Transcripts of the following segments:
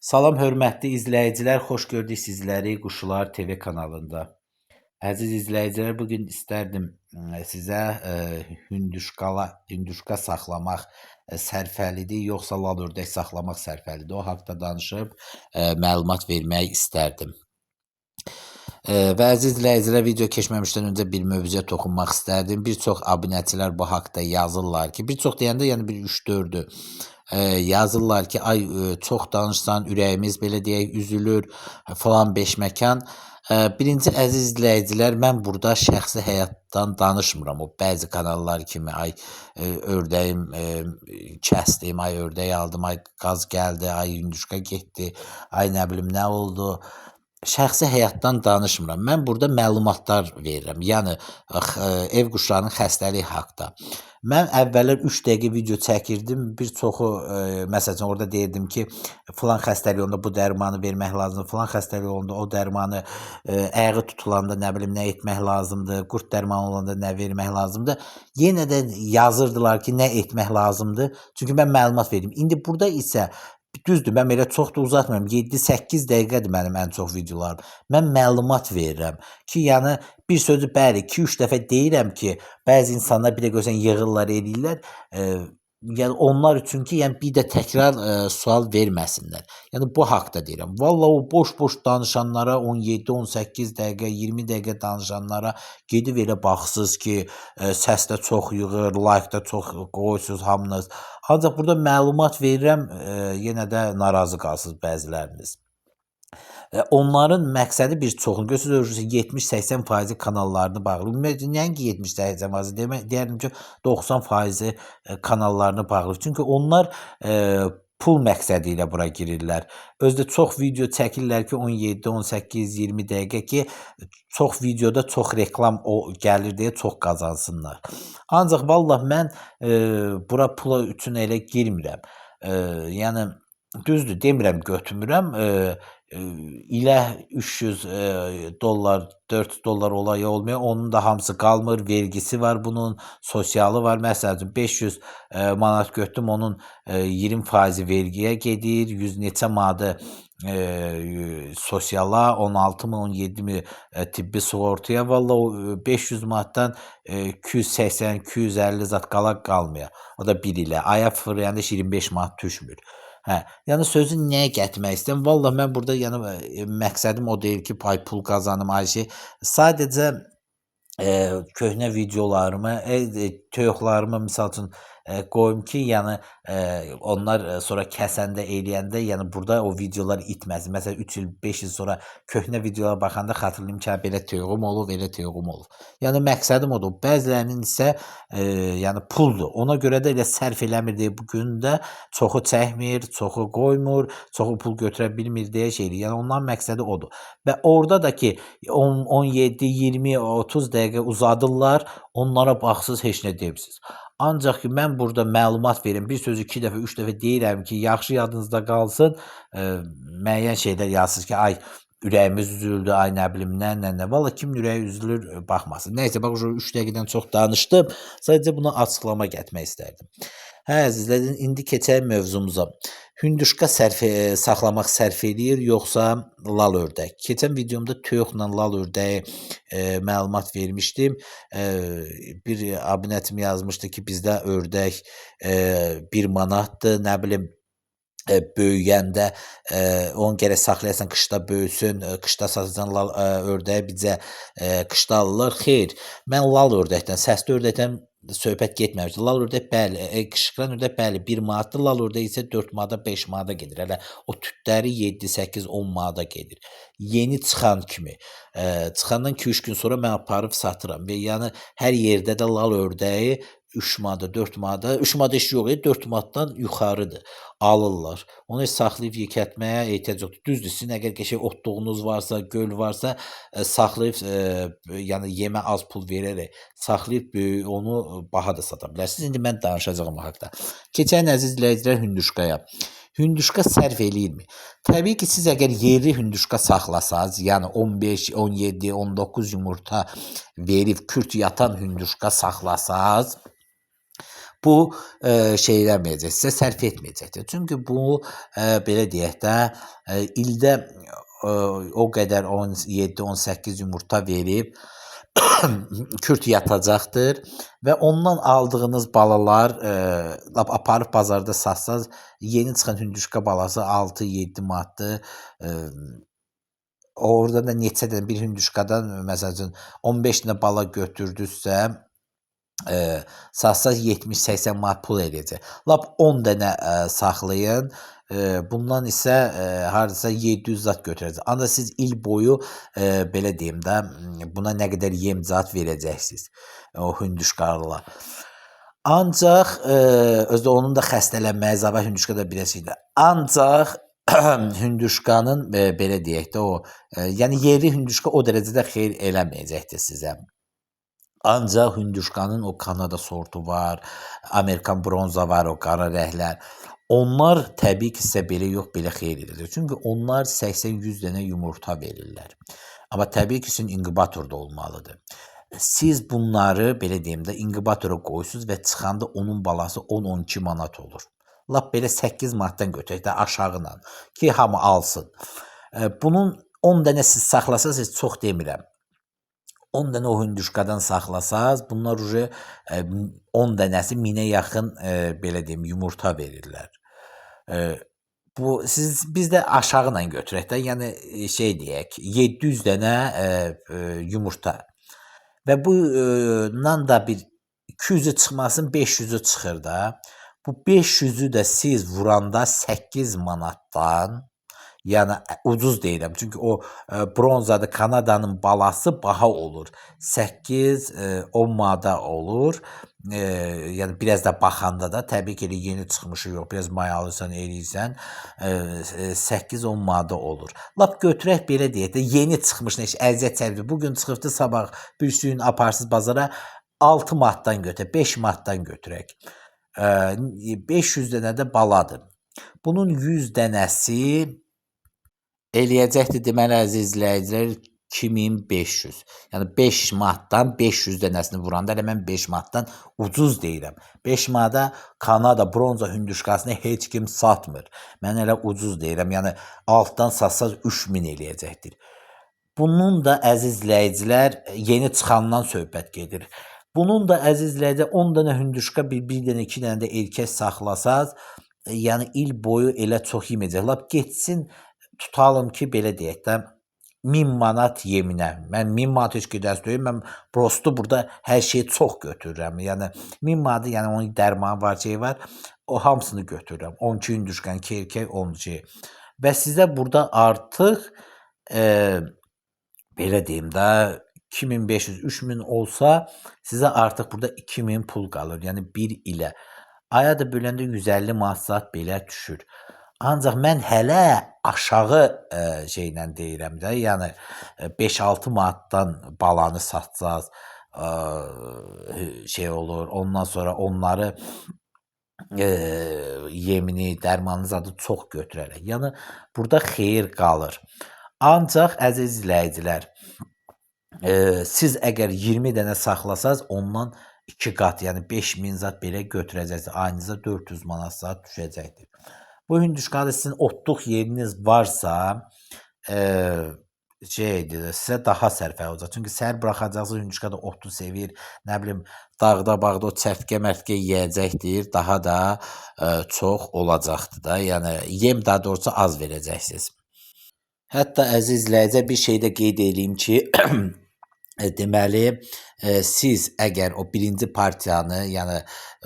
Salam hörmətli izləyicilər, xoş gördük sizləri Quşlar TV kanalında. Əziz izləyicilər, bu gün istərdim sizə hündüşka saxlamaq sərfəlidir, yoxsa lal ördək saxlamaq sərfəlidir? O haqda danışıb məlumat vermək istərdim. Və əziz izləyicilər, video keçməmişdən öncə bir mövzuya toxunmaq istərdim. Bir çox abunəçilər bu haqda yazırlar ki, bir çox deyəndə yəni bir 3-4-ü yazırlar ki, ay çox danışsan, ürəyimiz belə deyək üzülür falan beş məkan. Birinci əziz izləyicilər, mən burada şəxsi həyatdan danışmıram. O bəzi kanallar kimi ay ördəyim kəsdim, ay ördək aldım, ay qaz gəldi, ay hündüşka getdi, ay nə bilim nə oldu. Şəxsi həyatdan danışmıram. Mən burada məlumatlar verirəm. Yəni ev quşlarının xəstəliyi haqda. Mən əvvəllər 3 dəqiqə video çəkirdim. Bir çoxu məsəl üçün orada deyirdim ki, filan xəstəlik olanda bu dərmanı vermək lazımdır, filan xəstəlik olanda o dərmanı, ayağı tutulanda nə bilim nə etmək lazımdır, qurd dərmanı olanda nə vermək lazımdır. Yenə də yazırdılar ki, nə etmək lazımdır. Çünki mən məlumat verdim. İndi burada isə düzdür, mən elə çox da uzatmıram. 7-8 dəqiqədir mənim ən çox videolarım. Mən məlumat verirəm ki, yəni bir sözü bəli 2-3 dəfə deyirəm ki, bəzi insanlar bir də görsən yığırlar, eləyirlər. Yəni onlar üçün ki, yəni bir də təkrar sual verməsinlər. Yəni bu haqda deyirəm. Vallah o boş-boş danışanlara 17, 18 dəqiqə, 20 dəqiqə danışanlara gedib elə baxsız ki, səs də çox yığır, like da çox qoyursunuz hamınız. Ancaq burada məlumat verirəm, yenə də narazı qalsınız bəziləriniz. Onların məqsədi bir çoxunu görürsünüz 70-80% kanallarını bağlayır. Ümumiyyətlə nəinki 70-80% demək, deyərdim ki, 90% kanallarını bağlayır. Çünki onlar pul məqsədi ilə bura girirlər. Özü də çox video çəkirlər ki, 17, 18, 20 dəqiqə ki, çox videoda çox reklam o gəlir deyə çox qazansınlar. Ancaq vallah mən bura pula üçün elə girmirəm. Yəni düzdür, demirəm götürmürəm. İlə 300 dollar, 400 dollar olay olmuyor. Onun da hamısı qalmır. Vergisi var bunun, sosialı var. Məsəl üçün 500 manat götürdüm, onun 20% vergiyə gedir, 100 neçə manatı sosiala, 16 mı 17 mi tibbi sığortaya. Vallah o 500 manatdan 280, 250 zat qala qalmıyor. O da bir ilə. Aya fırlayanda 25 manat düşmür. Hə, yəni sözü nəyə gətirmək istəyirəm? Vallah mən burada yəni məqsədim o deyil ki, pay pul qazanım, ay şey. Sadəcə köhnə videolarımı, toyuqlarımı misal üçün qoyum ki, yəni onlar sonra kəsəndə, eləyəndə, yəni burada o videolar itməsin. Məsələn 3 il, 5 il sonra köhnə videolara baxanda xatırlayım ki, hə, belə toyuğum olub, elə toyuğum olub. Yəni məqsədim odur. Bəzilərinin isə yəni puldur. Ona görə də elə sərf eləmir deyə bu gün də çoxu çəkmir, çoxu qoymur, çoxu pul götürə bilmir deyə şey eləyir. Yəni onların məqsədi odur. Və orada da ki 10, 17, 20, 30 dəqiqə uzadırlar, onlara baxsız heç nə demirsiz. Ancaq ki mən burada məlumat verirəm, bir sözü 2 dəfə, 3 dəfə deyirəm ki, yaxşı yadınızda qalsın, müəyyən şeylər yazsınız ki, ay ürəyimiz üzüldü, ay nə bilim nə, nə, nə. Vallah kimin ürəyi üzülür, baxmasın. Nəysə, bax 3 dəqiqədən çox danışdım. Sadəcə buna açıqlama gətirmək istərdim. Hə əzizlər, indi keçək mövzumuza. Hündüşka saxlamaq sərf eləyir, yoxsa lal ördək? Keçən videomda toyuqla lal ördəyi məlumat vermişdim. Bir abunəçim yazmışdı ki, bizdə ördək 1 manatdır, nə bilim böyüyəndə onu gərək saxlayasan qışda böyüsün, qışda satasan lal ördəyi bizə qışda alırlar. Xeyr, mən lal ördəkdən, səsli ördəkdən söhbət getməmişdi. Lal ördək bəli, qışqıran ördək bəli 1 manatdır. Lal ördək isə 4 manata, 5 manata gedir. Hələ o tütləri 7, 8, 10 manata gedir. Yeni çıxan kimi, çıxandan 2-3 gün sonra mən aparıb satıram və yəni hər yerdə də lal ördəyi 3 manata, 4 manata, 3 manata heç yox, 4 manatdan yuxarıdır. Alırlar. Onu heç saxlayıb yekətməyə ehtiyac yoxdur. Düzdür, sizin əgər qəşəng otluğunuz varsa, göl varsa, saxlayıb yəni yemə az pul verərək saxlayıb onu baha da sata bilərsiniz. İndi mən danışacağam o haqda. Keçən əziz izləyicilər hündüşkaya. Hündüşka sərf eləyirmi? Təbii ki, siz əgər yerli hündüşka saxlasaz, yəni 15, 17, 19 yumurta verib kürt yatan hündüşka saxlasaz, Bu şey eləməyəcək, sizə sərf etməyəcəkdir. Çünki bu belə deyək də, ildə o qədər 17-18 yumurta verib kürt yatacaqdır və ondan aldığınız balalar lap aparıb bazarda satsanız, yeni çıxan hündüşka balası 6-7 manatdır. Oradan da neçə dənə bir hündüşkadan məsəl üçün 15 dənə bala götürdünüzsə, satsanız 70-80 manat pul eləyəcək. Lap 10 dənə saxlayın. Bundan isə hardasa 700 zat götürəcək. Ancaq siz il boyu belə deyim də, buna nə qədər yem zat verəcəksiniz o hündüşkarla. Ancaq özdə onun da xəstələnməyi zava hündüşka da biraz şeydir. Ancaq hündüşkanın belə deyək də o, yəni yerli hündüşka o dərəcədə xeyir eləməyəcəkdir sizə. Ancaq hündüşkanın o Kanada sortu var, Amerikan bronza var, o qara rənglər. Onlar təbii ki, sizə belə yox, belə xeyir edəcək. Çünki onlar 80-100 dənə yumurta verirlər. Amma təbii ki, sizin inkubatorda olmalıdır. Siz bunları belə deyim də inkubatora qoyursunuz və çıxanda onun balası 10-12 manat olur. Lap belə 8 manatdan götürək də aşağıyla ki, hamı alsın. Bunun 10 dənə siz saxlasanız, heç çox demirəm. 10 dənə o hündüşkadan saxlasaz, bunlar uje 10 dənəsi 1000-ə yaxın belə deyim yumurta verirlər. Bu siz biz də aşağı ilə götürək də, yəni şey deyək, 700 dənə yumurta. Və bundan da bir 200-ü çıxmasın, 500-ü çıxır da. Bu 500-ü də siz vuranda 8 manatdan, yəni ucuz deyirəm. Çünki o bronzadır, Kanadanın balası baha olur. 8-10 manata olur. Yəni biraz da baxanda da təbii ki, elə yeni çıxmışı yox, biraz mayalısan, eləyirsən, 8-10 manata olur. Lap götürək belə deyək də, yeni çıxmış, heç əziyyət çəkmir. Bugün çıxıbdı, sabah bir suyun aparsız bazara 6 manatdan götürək, 5 manatdan götürək. 500 dənə də baladır. Bunun 100 dənəsi eləyəcəkdir deməli əziz izləyicilər 2500. Yəni 5 manatdan 500 dənəsini vuranda elə mən 5 manatdan ucuz deyirəm. 5 manata Kanada bronza hündüşkasını heç kim satmır. Mən elə ucuz deyirəm. Yəni altdan satsaz 3000 eləyəcəkdir. Bunun da əziz izləyicilər yeni çıxandan söhbət gedir. Bunun da əziz izləyicilər 10 dənə hündüşka bir dənə 2 dənə də erkək saxlasaz, yəni il boyu elə çox yeməyəcək. Lap getsin tutalım ki, belə deyək də 1000 manat yeminə. Mən 1000 manat heç gedəsi deyil. Mən prosto burada hər şeyi çox götürürəm. Yəni 1000 manatı, yəni onun dərmanı var, şey var. O hamısını götürürəm. 12 hündüşkan, 2 erkək, 10 şey. Və sizə burada artıq belə deyim də 2500, 3000 olsa sizə artıq burada 2000 pul qalır. Yəni bir ilə. Aya da böləndə 150 manat zat belə düşür. Ancaq mən hələ aşağı şeylə deyirəm də, yəni 5-6 manatdan balanı satsaz şey olur. Ondan sonra onları yemini, dərmanı zadı çox götürərək. Yəni burada xeyir qalır. Ancaq əziz izləyicilər, siz əgər 20 dənə saxlasaz, ondan 2 qat, yəni 5000 zat belə götürəcəksiniz. Ayınıza 400 manat zat düşəcəkdir. Bu hündüşkada sizin otluq yeriniz varsa, şeydir, sizə daha sərfəli olacaq. Çünki səhər buraxacaqsınız, hündüşka da otu sevir, nə bilim, dağda, bağda o çərtkə, mərtkə yeyəcəkdir, daha da çox olacaqdır da. Yəni yem daha doğrusu az verəcəksiniz. Hətta əziz izləyicilər bir şey də qeyd eləyim ki, deməli, siz əgər o birinci partiyanı, yəni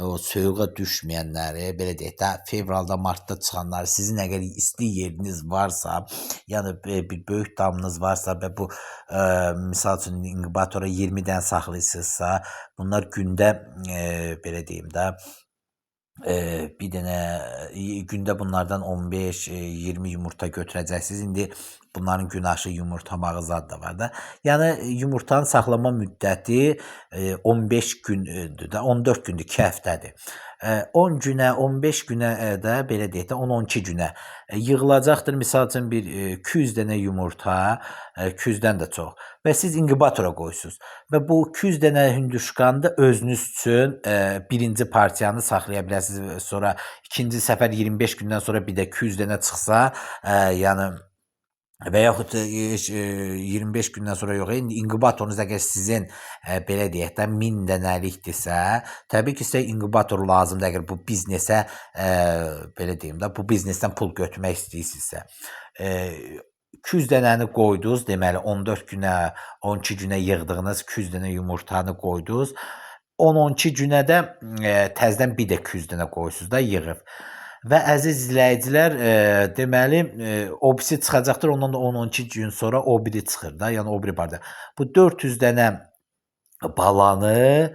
o soyuğa düşməyənləri, belə deyək də, fevralda, martda çıxanları, sizin əgər isti yeriniz varsa, yəni bir böyük damınız varsa və bu misal üçün inkubatora 20 dənə saxlayırsınızsa, bunlar gündə belə deyim də, bir dənə gündə bunlardan 15-20 yumurta götürəcəksiniz. İndi Bunların gün aşırı yumurtlamağı zad da var da. Yəni yumurtanın saxlama müddəti 15 gündür də, 14 gündür, 2 həftədir. 10 günə, 15 günə də belə deyək də 10-12 günə yığılacaqdır. Misal üçün bir 200 dənə yumurta, 200-dən də çox və siz inkubatora qoysunuz və bu 200 dənə hündüşkanı da özünüz üçün birinci partiyanı saxlaya bilərsiniz. Sonra ikinci səfər 25 gündən sonra bir də 200 dənə çıxsa, yəni və yaxud 25 gündən sonra yox, indi inkubatorunuz əgər sizin belə deyək də 1000 dənəlikdirsə, təbii ki, sizə inkubator lazımdır əgər bu biznesə belə deyim də, bu biznesdən pul götürmək istəyirsinizsə. 200 dənəni qoydunuz, deməli 14 günə, 12 günə yığdığınız 200 dənə yumurtanı qoydunuz. 10-12 günə də təzədən bir də 200 dənə qoyursunuz da yığıb. Və əziz izləyicilər, deməli, o birisi çıxacaqdır. Ondan da 10-12 gün sonra o biri çıxır da, yəni o biri barda. Bu 400 dənə balanı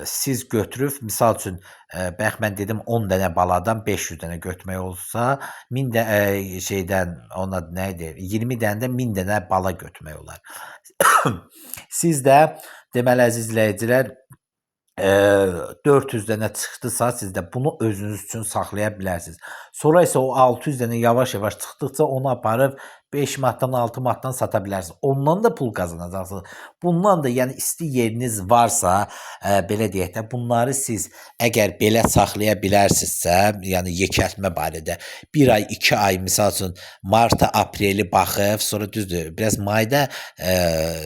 siz götürüb, misal üçün, bayaq mən dedim 10 dənə baladan 500 dənə götürmək olsa, 1000 də şeydən, onun adı nə idi? 20 dənədən 1000 dənə bala götürmək olar. Siz də deməli əziz izləyicilər, 400 dənə çıxdısa, siz də bunu özünüz üçün saxlaya bilərsiniz. Sonra isə o 600 dənə yavaş-yavaş çıxdıqca onu aparıb 5 manatdan, 6 manatdan sata bilərsiniz. Ondan da pul qazanacaqsınız. Bundan da yəni isti yeriniz varsa, belə deyək də, bunları siz əgər belə saxlaya bilərsinizsə, yəni yekəltmə barədə 1 ay, 2 ay misal üçün marta, apreli baxıb, sonra düzdür, biraz mayda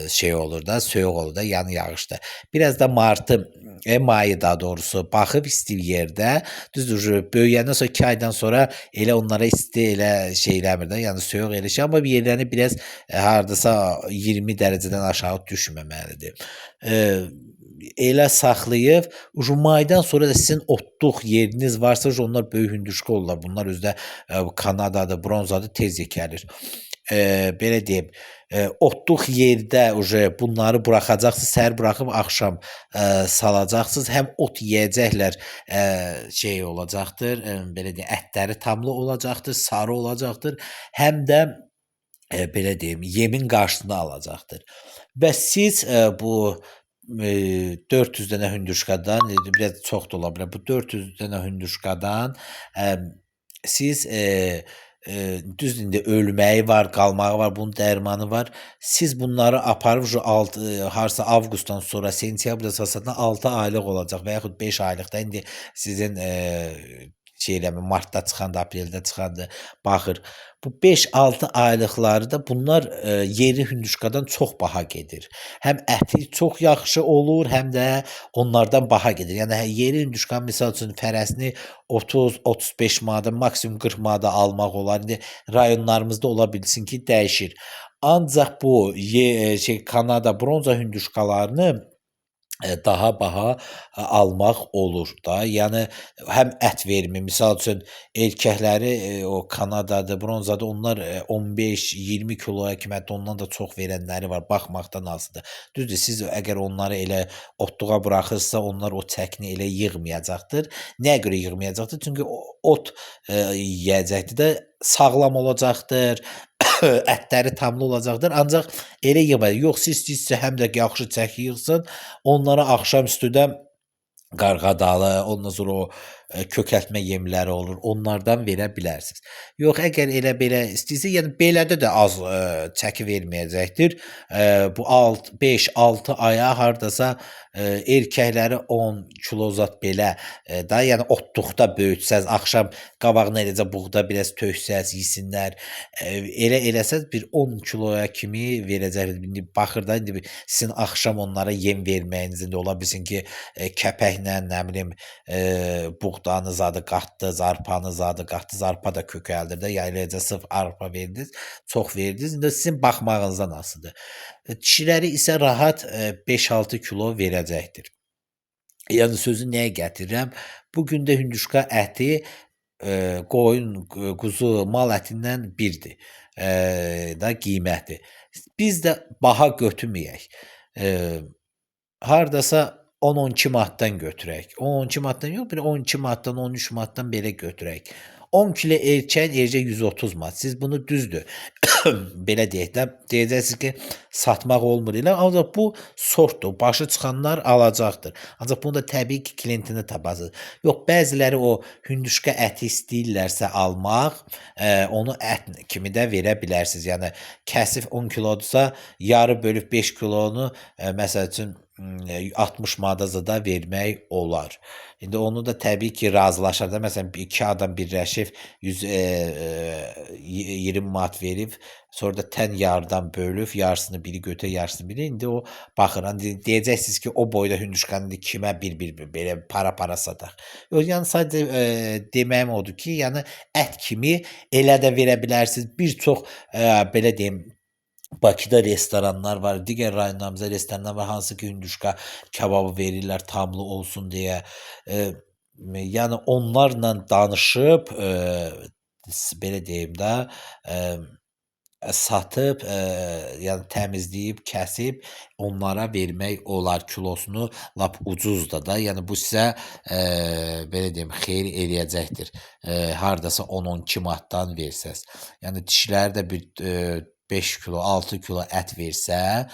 şey olur da, soyuq olur da, yəni yağışda. Biraz da martı, mayı daha doğrusu baxıb isti yerdə, düzdür, böyüyəndən sonra 2 aydan sonra elə onlara isti elə şey eləmir də, yəni soyuq elə şey, amma yerlərini biraz hardasa 20 dərəcədən aşağı düşməməlidir. Elə saxlayıb, maydan sonra da sizin otluq yeriniz varsa, onlar böyük hündüşka olurlar. Bunlar özdə Kanadadır, bronzadır, tez yekəlir. Belə deyim, otluq yerdə bunları buraxacaqsınız, səhər buraxıb axşam salacaqsınız. Həm ot yeyəcəklər, şey olacaqdır, belə deyim, ətləri tamlı olacaqdır, sarı olacaqdır. Həm də belə deyim, yemin qarşısını alacaqdır. Və siz bu 400 dənə hündüşkadan, biraz çox da ola bilər, bu 400 dənə hündüşkadan siz düz indi ölməyi var, qalmağı var, bunun dərmanı var. Siz bunları aparıb harsa avqustdan sonra sentyabrda satsan 6 aylıq olacaq və yaxud 5 aylıqda indi sizin şeyləmi martda çıxandı, apreldə çıxandı, baxır. Bu 5-6 aylıqları da bunlar yeri hündüşkadan çox baha gedir. Həm əti çox yaxşı olur, həm də onlardan baha gedir. Yəni yeri hündüşkanın misal üçün fərəsini 30-35 manata, maksimum 40 manata almaq olar. İndi rayonlarımızda ola bilsin ki, dəyişir. Ancaq bu Kanada bronza hündüşkalarını daha baha almaq olur da. Yəni həm ət verimi, misal üçün erkəkləri o Kanadadır, bronzadır, onlar 15-20 kiloya kimi, hətta ondan da çox verənləri var, baxmaqdan asılıdır. Düzdür, siz əgər onları elə otluğa buraxırsa, onlar o çəkini elə yığmayacaqdır. Nəyə görə yığmayacaqdır? Çünki ot yeyəcəkdir də, sağlam olacaqdır, ətləri tamlı olacaqdır. Ancaq elə yığmayacaq. Yox, siz istəyirsinizsə həm də yaxşı çəki yığsın, onlara axşam üstü də qarğadalı, ondan sonra o kökəltmə yemləri olur, onlardan verə bilərsiniz. Yox, əgər elə belə istəyirsə, yəni belədə də az çəki verməyəcəkdir. Bu 5-6 aya hardasa erkəkləri 10 kilo zat belə da, yəni otluqda böyütsəz, axşam qabağına eləcə buğda biraz töksəz, yesinlər, elə eləsəz bir 10 kiloya kimi verəcəkdir. İndi baxır da, indi sizin axşam onlara yem verməyiniz indi ola bilsin ki, kəpəklə, nə bilim, buğdanı zadı qatdınız, arpanı zadı qatdınız, arpa da kökəldir də, yəni eləcə sırf arpa verdiniz, çox verdiniz. İndi sizin baxmağınızdan asılıdır. Dişiləri isə rahat 5-6 kilo verəcəkdir. Yəni sözü nəyə gətirirəm? Bu gün də hündüşka əti qoyun, quzu, mal ətindən birdir. Da qiyməti. Biz də baha götürməyək. Hardasa 10-12 manatdan götürək. 10-12 manatdan yox, bir 12 manatdan, 13 manatdan belə götürək. 10 kilo erkəyin eləcək 130 manat. Siz bunu düzdür. Belə deyək də, deyəcəksiniz ki, satmaq olmur elə. Ancaq bu sortdur. Başı çıxanlar alacaqdır. Ancaq bunu da təbii ki, klientini tapasınız. Yox, bəziləri o hündüşka əti istəyirlərsə almaq, onu ət kimi də verə bilərsiniz. Yəni kəsif 10 kilodursa, yarı bölüb 5 kilonu məsəl üçün 60 manata da vermək olar. İndi onu da təbii ki, razılaşar da. Məsələn, iki adam birləşib 120 manat verib, sonra da tən yarıdan bölüb, yarısını biri götürür, yarısını biri. İndi o baxır. İndi deyəcəksiniz ki, o boyda hündüşkanı indi kimə bir-bir belə para-para sataq. Yox, yəni sadəcə deməyim odur ki, yəni ət kimi elə də verə bilərsiniz. Bir çox belə deyim, Bakıda restoranlar var, digər rayonlarımızda restoranlar var, hansı ki hündüşka kababı verirlər tamlı olsun deyə. Yəni onlarla danışıb, belə deyim də, satıb, yəni təmizləyib, kəsib onlara vermək olar kilosunu lap ucuz da. Yəni bu sizə belə deyim, xeyir eləyəcəkdir. Hardasa 10-12 manatdan versəz. Yəni dişiləri də bir 5 kilo, 6 kilo ət versə,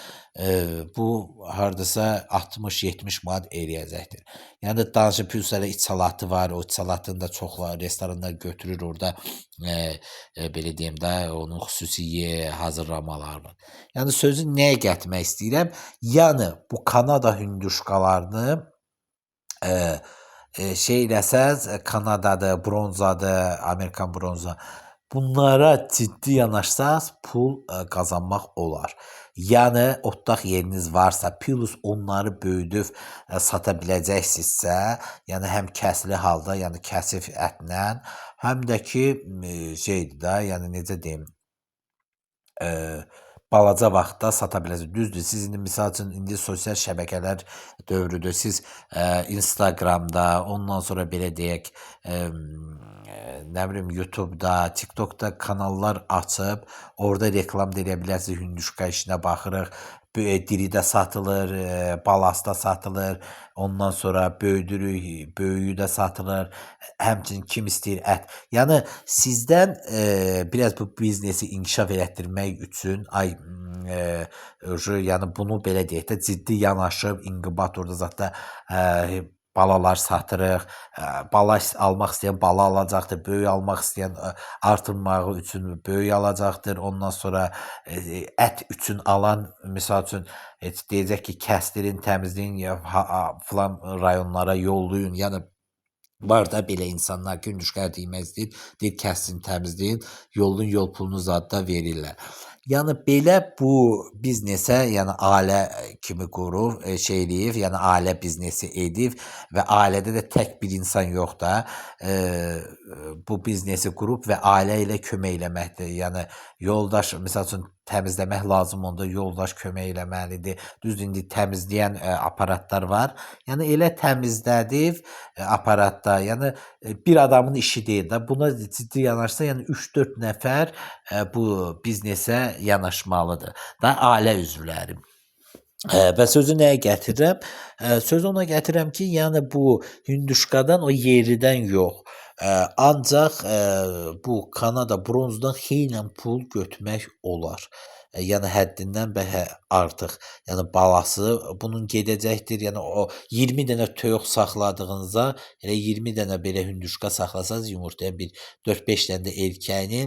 bu hardasa 60-70 manat eləyəcəkdir. Yəni danışıb plus hələ iç salatı var. O iç salatını da çoxlar restoranlar götürür orada belə deyim də, onun xüsusi hazırlamaları var. Yəni sözü nəyə gətirmək istəyirəm? Yəni bu Kanada hündüşkalarını şey eləsəz, Kanadadır, bronzadır, Amerikan bronza. Bunlara ciddi yanaşsaz pul qazanmaq olar. Yəni otdaq yeriniz varsa, plus onları böyüdüb sata biləcəksinizsə, yəni həm kəsli halda, yəni kəsif ətlə, həm də ki şeydir də, yəni necə deyim, balaca vaxtda sata biləsiniz. Düzdür, siz indi misal üçün indi sosial şəbəkələr dövrüdür. Siz Instagramda, ondan sonra belə deyək, nə bilim YouTube'da, TikTok'da kanallar açıb orada reklam da eləyə bilərsiniz. Hündüşka işinə baxırıq. Diri də satılır, balası da satılır. Ondan sonra böyüdürük, böyüyü də satılır. Həmçinin kim istəyir ət. Yəni sizdən biraz bu biznesi inkişaf elətdirmək üçün ay yəni bunu belə deyək də ciddi yanaşıb inkubatorda zətdə balalar satırıq. Bala almaq istəyən bala alacaqdır, böyük almaq istəyən artırmağı üçün böyük alacaqdır. Ondan sonra ət üçün alan misal üçün heç deyəcək ki, kəsdirin, təmizləyin ya filan rayonlara yollayın. Yəni var da belə insanlar ki, hündüşka əti yemək istəyir, deyir kəssin, təmizləyin, yolun yol pulunu zad da verirlər. Yəni belə bu biznesə, yəni ailə kimi qurub, şey eləyib, yəni ailə biznesi edib və ailədə də tək bir insan yox da, bu biznesi qurub və ailə ilə kömək eləməkdir. Yəni yoldaş, misal üçün təmizləmək lazım onda yoldaş kömək eləməlidir. Düzdür, indi təmizləyən aparatlar var. Yəni elə təmizlədib aparatda, yəni bir adamın işi deyil də. Buna ciddi yanaşsa, yəni 3-4 nəfər bu biznesə yanaşmalıdır. Da ailə üzvləri. Və sözü nəyə gətirirəm? Sözü ona gətirirəm ki, yəni bu hündüşkadan o yerlidən yox. Ancaq bu Kanada bronzdan xeyli pul götürmək olar. Yəni həddindən bəhə artıq. Yəni balası bunun gedəcəkdir. Yəni o 20 dənə toyuq saxladığınıza, elə 20 dənə belə hündüşka saxlasanız yumurtaya bir 4-5 dənə də erkəyini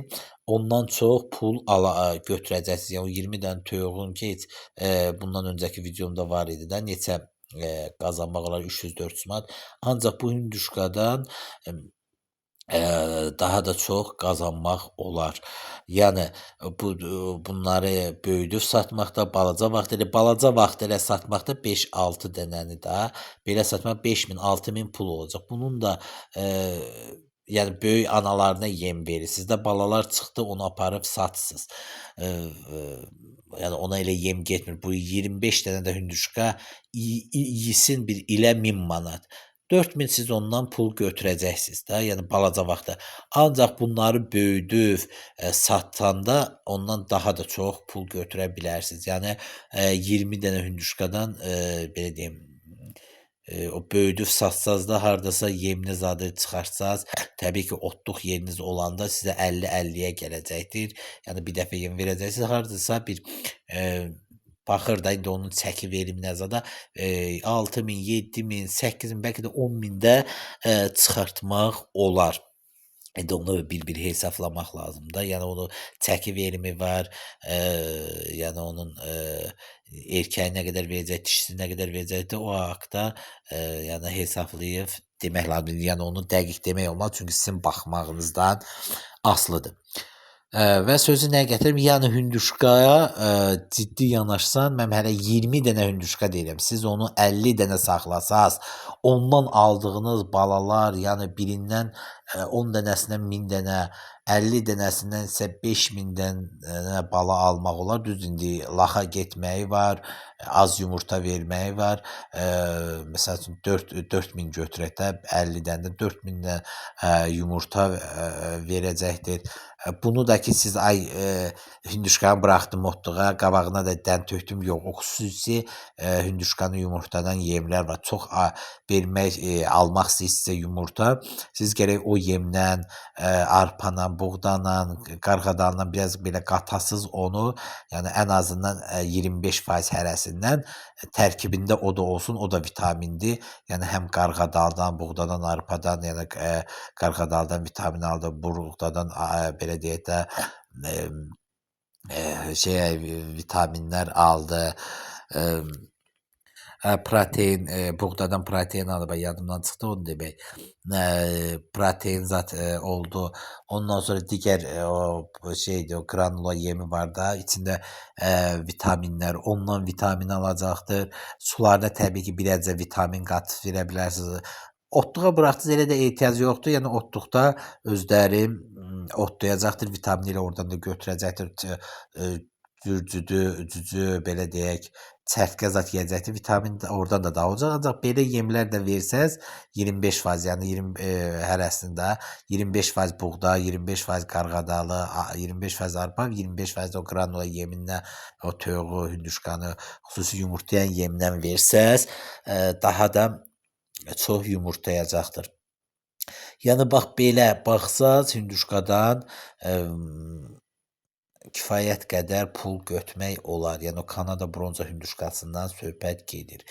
ondan çox pul ala götürəcəksiniz. Yəni o 20 dənə toyuğun ki, heç bundan öncəki videomda var idi də neçə qazanmaq olar 300-400 manat. Ancaq bu hündüşkadan daha da çox qazanmaq olar. Yəni bu bunları böyüdüb satmaqda, balaca vaxt elə balaca vaxt elə satmaqda 5-6 dənəni də belə satmaq 5000, 6000 pul olacaq. Bunun da yəni böyük analarına yem verirsiniz də balalar çıxdı onu aparıb satsınız. Yəni ona elə yem getmir. Bu 25 dənə də hündüşka yesin bir ilə 1000 manat. 4000 siz ondan pul götürəcəksiniz də, yəni balaca vaxtda. Ancaq bunları böyüdüb satanda ondan daha da çox pul götürə bilərsiniz. Yəni 20 dənə hündüşkadan belə deyim, O böyüdüb satsaz da hardasa yemini zadı çıxartsaz, təbii ki, otluq yeriniz olanda sizə 50-50-yə gələcəkdir. Yəni bir dəfə yem verəcəksiniz. Hardasa bir baxır da indi onun çəki veriminə zada 6000, 7000, 8000, bəlkə də 10.000 də çıxartmaq olar. İndi onu bir-bir hesablamaq lazımdır. Yəni onu çəki verimi var, yəni onun erkəyi nə qədər verəcək, dişisi nə qədər verəcəkdir, o haqda yəni hesablayıb demək lazımdır. Yəni onu dəqiq demək olmaz, çünki sizin baxmağınızdan asılıdır. Və sözü nəyə gətirim? Yəni hündüşkaya ciddi yanaşsan, mən hələ 20 dənə hündüşka deyirəm. Siz onu 50 dənə saxlasaz, ondan aldığınız balalar, yəni birindən 10 dənəsindən 1000 dənə, 50 dənəsindən isə 5000 dənə bala almaq olar. Düz indi laxa getməyi var, az yumurta verməyi var. Məsəl üçün 4000 götürək də 50 dənə 4000 dənə yumurta verəcəkdir. Bunu da ki siz ay hündüşkanı buraxdım otluğa, qabağına da dən tökdüm. Yox, o xüsusi hündüşkanı yumurtadan yemlər var. Çox vermək, almaq istəyirsinizsə yumurta, siz gərək o yemdən, arpanla, buğdanla, qarğadalla biraz belə qatasız onu, yəni ən azından 25% hərəsindən tərkibində o da olsun, o da vitamindir. Yəni həm qarğadaldan, buğdadan, arpadan, yəni qarğadaldan vitamin aldı, buğdadan belə deyək də vitaminlər aldı. Protein, buğdadan protein aldı. Bax, yadımdan çıxdı onu demək. Protein zat oldu. Ondan sonra digər o şeydir, o granula yemi var da, içində vitaminlər, ondan vitamin alacaqdır. Sularına təbii ki, biraz vitamin qatıb verə bilərsiniz. Otluğa buraxdınız, elə də ehtiyac yoxdur. Yəni otluqda özləri otlayacaqdır, vitamini ilə oradan da götürəcəkdir. Cürcüdü, cücü, belə deyək, çərtkə zat yeyəcəkdir. Vitamin də oradan da daha olacaq. Ancaq belə yemlər də versəz 25%, yəni 20 hərəsində 25% buğda, 25% qarğadalı, 25% arpa, 25% o qranula yemindən, o toyuğu, hündüşkanı, xüsusi yumurtlayan yemdən versəz, daha da çox yumurtlayacaqdır. Yəni bax belə baxsaz hündüşkadan kifayət qədər pul götürmək olar. Yəni o Kanada bronza hündüşkasından söhbət gedir.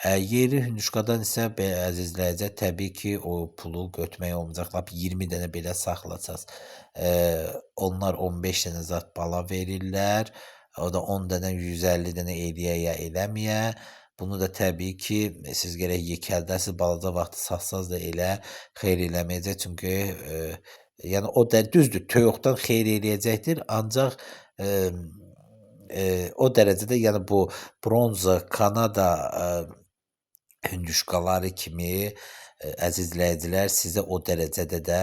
Yerli hündüşkadan isə əziz izləyicilər, təbii ki, o pulu götürmək olmayacaq. Lap 20 dənə belə saxlasaz, onlar 15 dənə zat bala verirlər. O da 10 dənə 150 dənə eləyə ya eləməyə. Bunu da təbii ki, siz gərək yekəldəsiz, balaca vaxtı satsaz da elə xeyir eləməyəcək. Çünki yəni o da düzdür, toyuqdan xeyir eləyəcəkdir, ancaq o dərəcədə, yəni bu bronza Kanada hündüşkaları kimi əziz izləyicilər sizə o dərəcədə də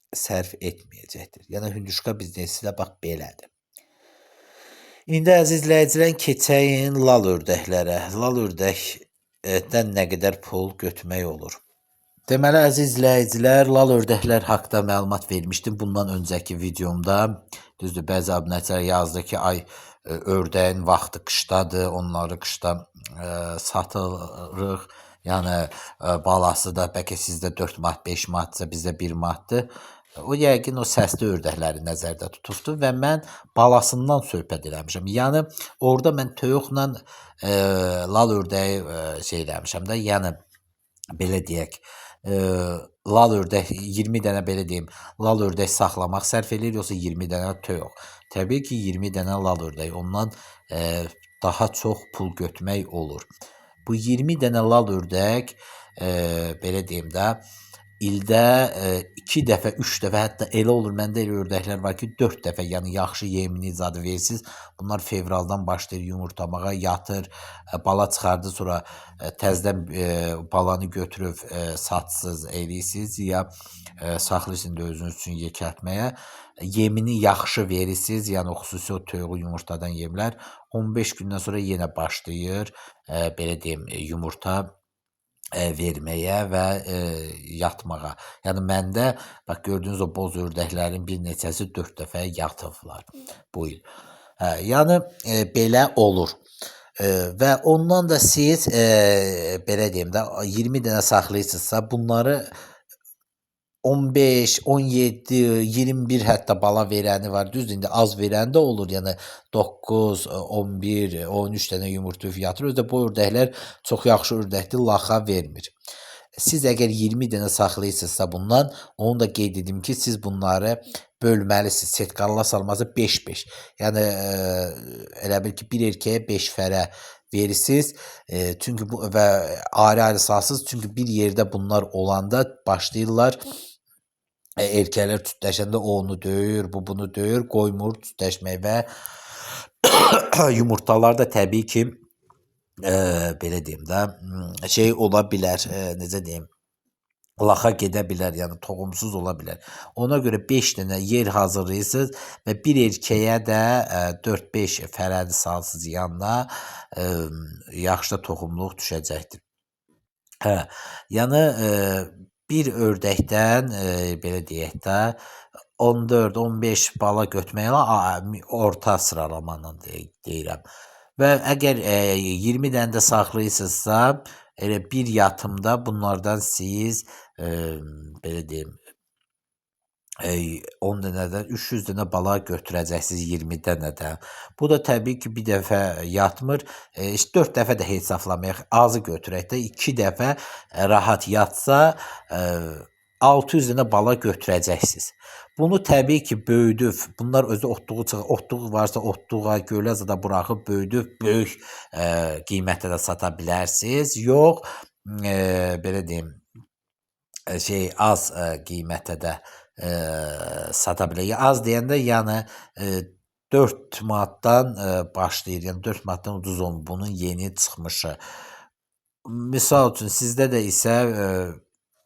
sərf etməyəcəkdir. Yəni hündüşka biznesi də bax belədir. İndi əziz izləyicilər keçəyin lal ördəklərə. Lal ördəkdən nə qədər pul götürmək olur? Deməli əziz izləyicilər, lal ördəklər haqda məlumat vermişdim bundan öncəki videomda. Düzdür, bəzi abunəçilər yazdı ki, ay ördəyin vaxtı qışdadır, onları qışda satırıq. Yəni balası da bəlkə sizdə 4 manat, 5 manatsa bizdə 1 manatdır. O yəqin o səsli ördəkləri nəzərdə tutubdur və mən balasından söhbət eləmişəm. Yəni orada mən toyuqla lal ördəyi şey eləmişəm də, yəni belə deyək, lal ördək 20 dənə belə deyim, lal ördək saxlamaq sərf eləyir yoxsa 20 dənə toyuq? Təbii ki, 20 dənə lal ördək, ondan daha çox pul götürmək olur. Bu 20 dənə lal ördək, belə deyim də, ildə 2 dəfə, 3 dəfə, hətta elə olur, məndə elə ördəklər var ki, 4 dəfə, yəni yaxşı yemini zadı versiz. Bunlar fevraldan başlayır yumurtlamağa, yatır, bala çıxardır, sonra təzədən balanı götürüb satsız eləyirsiniz ya saxlayırsınız da özünüz üçün yekəltməyə. Yemini yaxşı verirsiniz, yəni o xüsusi o toyuğu yumurtadan yemlər 15 gündən sonra yenə başlayır, belə deyim, yumurta verməyə və yatmağa. Yəni məndə bax gördüyünüz o boz ördəklərin bir neçəsi 4 dəfə yatıblar bu il. Hə, yəni belə olur. Və ondan da siz belə deyim də 20 dənə saxlayırsınızsa, bunları 15, 17, 21 hətta bala verəni var. Düzdür, indi az verəni də olur. Yəni 9, 11, 13 dənə yumurta yatır. Özü də bu ördəklər çox yaxşı ördəkdir, laxa vermir. Siz əgər 20 dənə saxlayırsınızsa bundan, onu da qeyd edim ki, siz bunları bölməlisiniz. Setkarla salması 5-5. Yəni elə bil ki, bir erkəyə 5 fərə verirsiniz. Çünki bu və ayrı-ayrı salsınız. Çünki bir yerdə bunlar olanda başlayırlar erkəklər cütləşəndə o onu döyür, bu bunu döyür, qoymur cütləşmək və yumurtalar da təbii ki, belə deyim də, şey ola bilər, necə deyim, laxa gedə bilər, yəni toxumsuz ola bilər. Ona görə 5 dənə yer hazırlayırsınız və bir erkəyə də 4-5 fərəni salsınız yanına, yaxşı da toxumluq düşəcəkdir. Hə, yəni bir ördəkdən belə deyək də 14-15 bala götürmək olar, orta sıralamanla deyirəm. Və əgər 20 dənə də saxlayırsınızsa, elə bir yatımda bunlardan siz belə deyim, 10 dənədən 300 dənə bala götürəcəksiniz 20 dənədən. Bu da təbii ki, bir dəfə yatmır. İşte 4 dəfə də hesablamayaq, azı götürək də 2 dəfə rahat yatsa, 600 dənə bala götürəcəksiniz. Bunu təbii ki, böyüdüb, bunlar özü otluğu çıxır, otluğu varsa otluğa, gölə zada buraxıb böyüdüb böyük qiymətə də sata bilərsiniz. Yox, belə deyim, şey az qiymətə də sata bilər. Az deyəndə yəni 4 manatdan başlayır. Yəni 4 manatdan ucuz olmur bunun yeni çıxmışı. Misal üçün sizdə də isə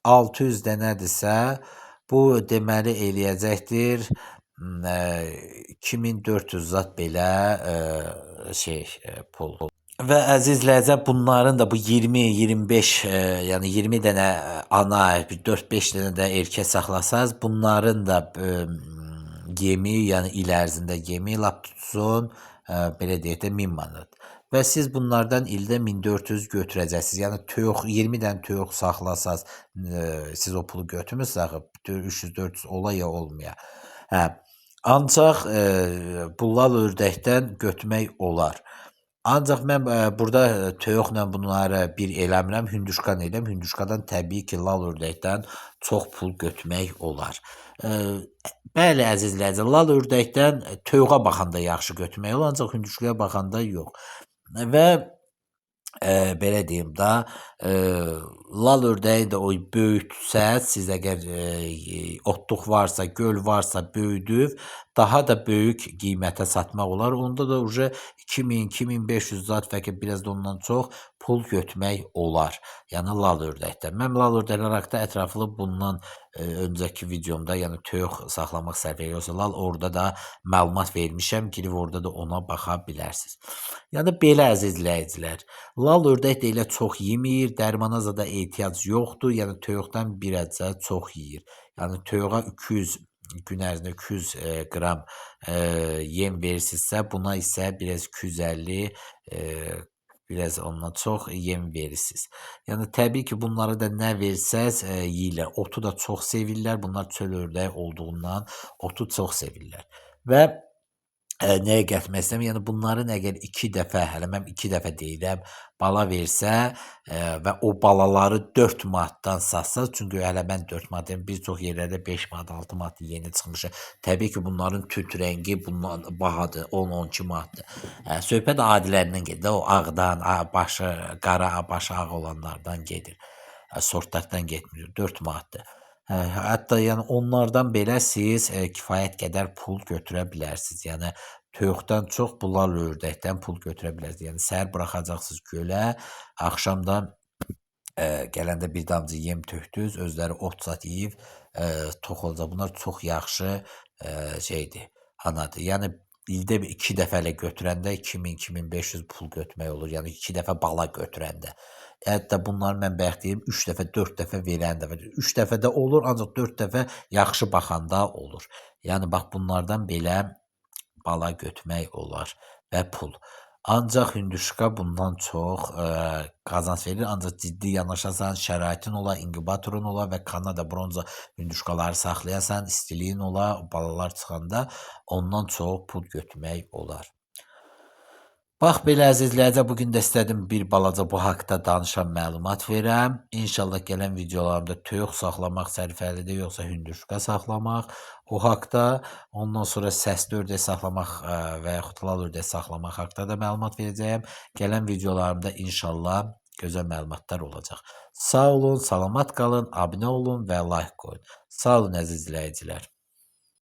600 dənədirsə, bu deməli eləyəcəkdir 2400 zat belə şey pul. Və əziz izləyicilər, bunların da bu 20, 25, yəni 20 dənə ana, bir 4-5 dənə də erkək saxlasaz, bunların da yemi, yəni il ərzində yemi lap tutsun, belə deyək də 1000 manat. Və siz bunlardan ildə 1400 götürəcəksiniz. Yəni toyuq 20 dənə toyuq saxlasaz, siz o pulu götürmürsünüz axı, 300-400 ola ya olmaya. Hə. Ancaq bu lal ördəkdən götürmək olar. Ancaq mən burada toyuqla bunları bir eləmirəm, hündüşkan eləyirəm. Hündüşkadan təbii ki, lal ördəkdən çox pul götürmək olar. Bəli, əziz izləyicilər, lal ördəkdən toyuğa baxanda yaxşı götürmək olar, ancaq hündüşkaya baxanda yox. Və belə deyim də, lal ördəyi də o böyütsəz, siz əgər otluq varsa, göl varsa böyüdüb, daha da böyük qiymətə satmaq olar. Onda da uje 2000, 2500 zat bəlkə biraz da ondan çox pul götürmək olar. Yəni lal ördəkdən. Mən lal ördəklər haqqında ətraflı bundan öncəki videomda, yəni toyuq saxlamaq sərfəli yoxsa lal, orada da məlumat vermişəm. Girib orada da ona baxa bilərsiniz. Yəni belə əziz izləyicilər, lal ördək də elə çox yemir, dərmana zada ehtiyac yoxdur. Yəni toyuqdan birazca çox yeyir. Yəni toyuğa 200 gün ərzində 200 qram yem verirsinizsə, buna isə biraz 250 biraz ondan çox yem verirsiniz. Yəni təbii ki, bunlara da nə versəz yeyirlər. Otu da çox sevirlər. Bunlar çöl ördəyi olduğundan otu çox sevirlər. Və nəyə gətirmək istəyirəm? Yəni bunların əgər 2 dəfə, hələ mən 2 dəfə deyirəm, bala versə və o balaları 4 manatdan satsaz, çünki hələ mən 4 manat deyirəm, bir çox yerlərdə 5 manat, 6 manat yeni çıxmışı. Təbii ki, bunların tüt rəngi bundan bahadır, 10-12 manatdır. Söhbət adilərindən gedir, o ağdan, başı qara, başı ağ olanlardan gedir. Sortlardan getmir, 4 manatdır. Hətta yəni onlardan belə siz kifayət qədər pul götürə bilərsiniz. Yəni toyuqdan çox bu lal ördəkdən pul götürə bilərsiniz. Yəni səhər buraxacaqsınız gölə, axşam da gələndə bir damcı yem tökdünüz, özləri ot zat yeyib tox olacaq. Bunlar çox yaxşı şeydir, anadır. Yəni ildə bir 2 dəfə elə götürəndə 2000-2500 pul götürmək olur. Yəni 2 dəfə bala götürəndə. Hətta bunları mən bayaq deyim, 3 dəfə, 4 dəfə verən dəfə. 3 dəfə də olur, ancaq 4 dəfə yaxşı baxanda olur. Yəni bax bunlardan belə bala götürmək olar və pul. Ancaq hündüşka bundan çox qazanc verir. Ancaq ciddi yanaşasan, şəraitin ola, inkubatorun ola və Kanada bronza hündüşkaları saxlayasan, istiliyin ola, balalar çıxanda ondan çox pul götürmək olar. Bax belə əzizlərcə, bu gün də istədim bir balaca bu haqda danışan məlumat verəm. İnşallah gələn videolarımda toyuq saxlamaq sərfəlidir, yoxsa hündüşka saxlamaq o haqda, ondan sonra səsli ördək saxlamaq və yaxud lal ördək saxlamaq haqda da məlumat verəcəyəm. Gələn videolarımda inşallah gözəl məlumatlar olacaq. Sağ olun, salamat qalın, abunə olun və like qoyun. Sağ olun əziz izləyicilər.